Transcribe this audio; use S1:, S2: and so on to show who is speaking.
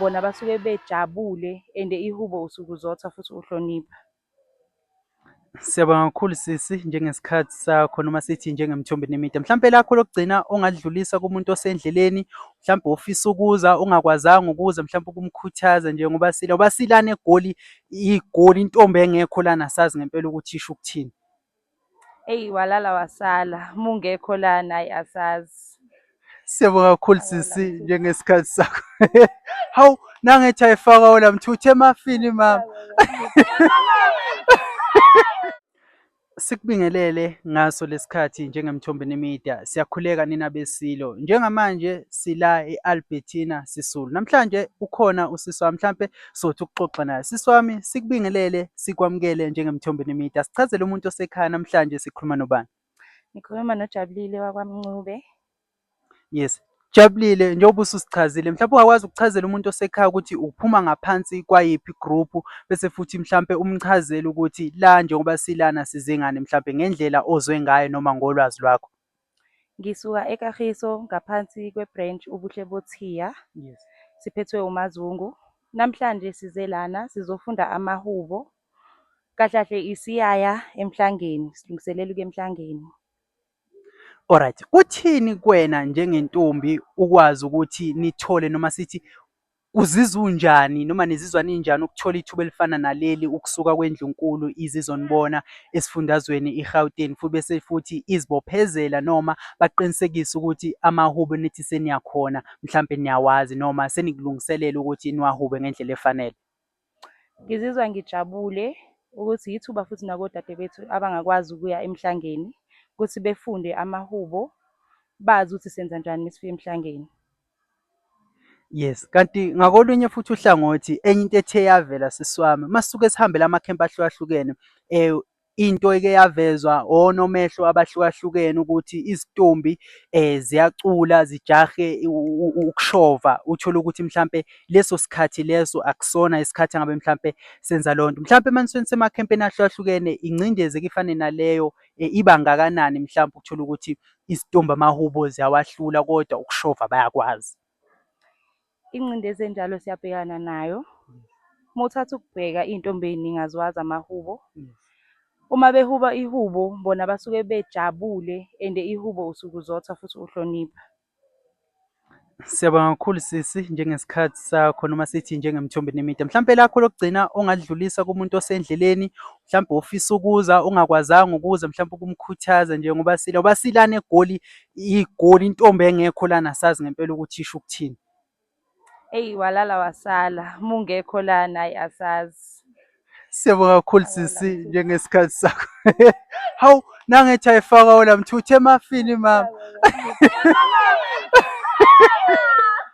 S1: Bona basuke bejabule and ihubo usuke uzotha futhi uhlonipha.
S2: Siyabonga kakhulu sisi njengesikhathi sakho noma sithi njengemthombeni emide. Mhlampe lakho lokugcina ongalidlulisa kumuntu osendleleni mhlampe ofisa ukuza ongakwazanga ukuza mhlampe ukumkhuthaza nje ngoba sila ngoba silana eGoli iGoli intombi engekho lana asazi ngempela ukuthi isho ukuthini.
S1: Eyi walala wasala, uma ungekho lana hhayi asazi.
S2: Siyabonga kakhulu sisi njengesikhathi sakho. Hawu nangethi ayifaka wona mthuthu emafini mama. Sikubingelele ngaso lesikhathi njengemthombeni media siyakhuleka nina besilo njengamanje sila e-Albertina Sisulu namhlanje ukhona usisi wami mhlampe sothi ukuxoxa naye sisi wami sikubingelele sikwamukele njengemthombeni media sichazele umuntu osekhaya namhlanje sikhuluma nobani.
S1: Ngikhuluma noJabulile wakwaMncube.
S2: Yes. Jabulile njengoba ususichazile mhlawumbe ungakwazi ukuchazela umuntu osekhaya ukuthi uphuma ngaphansi kwayiphi group bese futhi mhlampe umchazele ukuthi la njengoba silana sizingane mhlampe ngendlela ozwe ngayo noma ngolwazi lwakho.
S1: Ngisuka eKagiso ngaphansi kwe-branch Ubuhle Bothiya.
S2: Yes.
S1: Siphethwe uMazungu. Namhlanje size lana sizofunda amahubo. Kahle kahle isiyaya emhlangeni, silungiselela ukuya emhlangeni.
S2: Alright, kuthini kuwena njengentombi ukwazi ukuthi nithole noma sithi uzizwa unjani noma nizizwa ninjani ukuthola ithuba elifana naleli ukusuka kwendlunkulu izizonibona esifundazweni iGauteng futhi bese futhi izibophezela noma baqinisekise ukuthi amahubo nithi seniyakhona mhlampe niyawazi noma senikulungiselela ukuthi niwahube ngendlela efanele.
S1: Ngizizwa ngijabule ukuthi yithuba futhi nakodade bethu abangakwazi ukuya emhlangeni ukuthi befunde amahubo, bazi ukuthi senza njani uma sifika emhlangeni.
S2: Yes, kanti ngakolunye futhi uhlangothi enye into ethe yavela sisi wami, masisuke sihambela amakhempi ahlukahlukene into eke yavezwa onomehlo abahlukahlukene ukuthi izitombi ziyacula zijahe ukushova, uthole ukuthi mhlampe leso sikhathi leso akusona isikhathi engabe mhlampe senza leyo nto. Mhlampe uma nisuke nisemakhempini ahlukahlukene ingcindezi eke ifane naleyo iba ngakanani mhlampe uthole ukuthi izitombi amahubo ziyawahlula kodwa ukushova bayakwazi?
S1: Ingcindezi enjalo siyabhekana nayo. Uma uthatha ukubheka iy'ntombi ey'ningi aziwazi amahubo. Uma behuba ihubo bona basuke bejabule and ihubo usuke uzotha futhi uhlonipha.
S2: Siyabonga kakhulu sisi njengesikhathi sakho noma sithi njengemthombeni media. Mhlampe lakho lokugcina ongalidlulisa kumuntu osendleleni mhlampe ofisa ukuza ongakwazanga ukuza mhlampe ukumkhuthaza nje ngoba sila ngoba silana eGoli iGoli intombi engekho lana asazi ngempela ukuthi isho ukuthini.
S1: Eyi walala wasala, uma ungekho lana hhayi asazi.
S2: Siyabonga kakhulu sisi njengesikhathi sakho. Hawu nangethi ayifaka wona mthuthu emafini mama.